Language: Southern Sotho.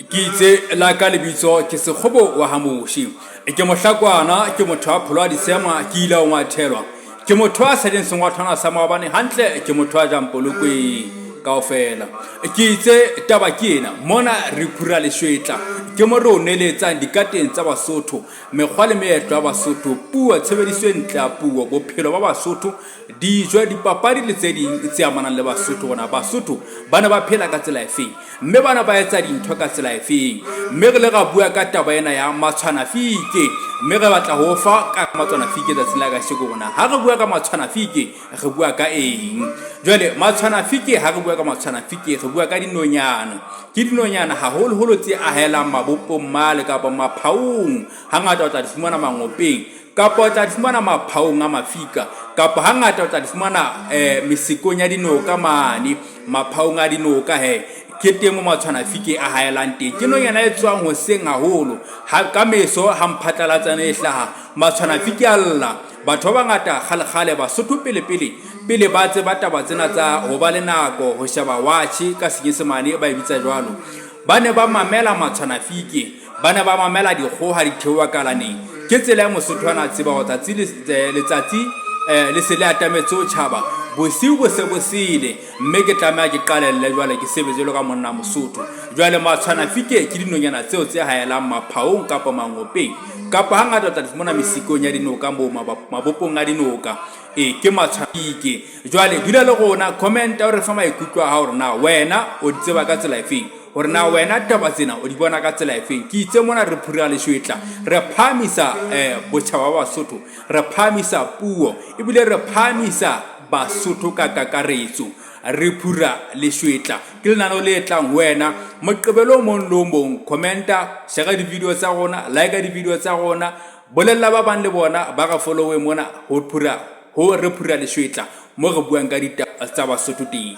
Ke itse la ka lebitso ke Sekgobo wa ha Moshi. Ke mohlakwana, ke motho wa pholo a disema, ke ile ho ngwathelwa. Ke motho a sa jeng sengwathwana sa maobane hantle, ke motho a jang polokweng kaofela. Ke itse taba ke ena, mona re phura leshwetla. Ke mo re o neletsang dikateng tsa Basotho, mekgwa le meetlo ya Basotho, puo, tshebediso e ntle ya puo, bophelo ba Basotho, dijo, dipapadi le tse ding tse amanang le Basotho, hore na Basotho ba ne ba phela ka tsela efeng, mme ba ne ba etsa dintho ka tsela efeng. Mme re ile ra bua ka taba ena ya matshwanafike, mme re batla ho fa ka matshwanafike tsatsing la kasheko hore na ha re bua ka matshwanafike re bua ka eng. Jwale matshwanafike, ha re bua ka matshwanafike re bua ka dinonyana. Ke dinonyana haholoholo tse ahelang mabopong male kapa maphaong, hangata o tla di fumana mangopeng, kapa o tla di fumana maphaong a mafika, kapa hangata o tla di fumana mesekong ya dinoka mane, maphaong a dinoka he. Ke teng mo matshwanafike a haelang teng. Ke nonyana e tswang hoseng haholo, ha ka meso ha mphatlalatsane e hlaha, matshwanafike a lla. Batho ba bangata kgale-kgale, Basotho pele-pele, pele ba tseba taba tsena tsa ho ba le nako, ho sheba watjhe ka Senyesemane ba e bitsa jwalo, ba ne ba mamela matshwanafike. Ba ne ba mamela dikgoho ha di theoha kalaneng. Ke tsela e Mosotho a na tseba hore tsatsi le, letsatsi le se le atametse ho tjhaba, bosiu bo se bo sele, mme ke tlameha ke qalelle jwale ke sebetse jwalo ka monna Mosotho. Jwale matshwanafike ke dinonyana tseo tse haelang maphaong kapa mangopeng, kapa hangata o tla di fumana mesikong ya dinoka moo, mabopong a dinoka. E, ke matshwanafike. Jwale dula le rona, commenta o re fa maikutlo a hao hore na wena o di tseba ka tsela efeng. Hore na wena taba tsena o di bona ka tsela efeng. Ke itse mona re phura leshwetla, re phahamisa botjhaba ba Basotho, re phahamisa puo, ebile re phahamisa Basotho ka kakaretso. Re phura leshwetla ke lenaneo le tlang ho wena Moqebelo o mong le o mong. Commenta, share di-video tsa rona, like di-video tsa rona, bolella ba bang le bona ba re followe mona ho phura ho re phura leshwetla mo re buang ka ditaba tsa Basotho teng.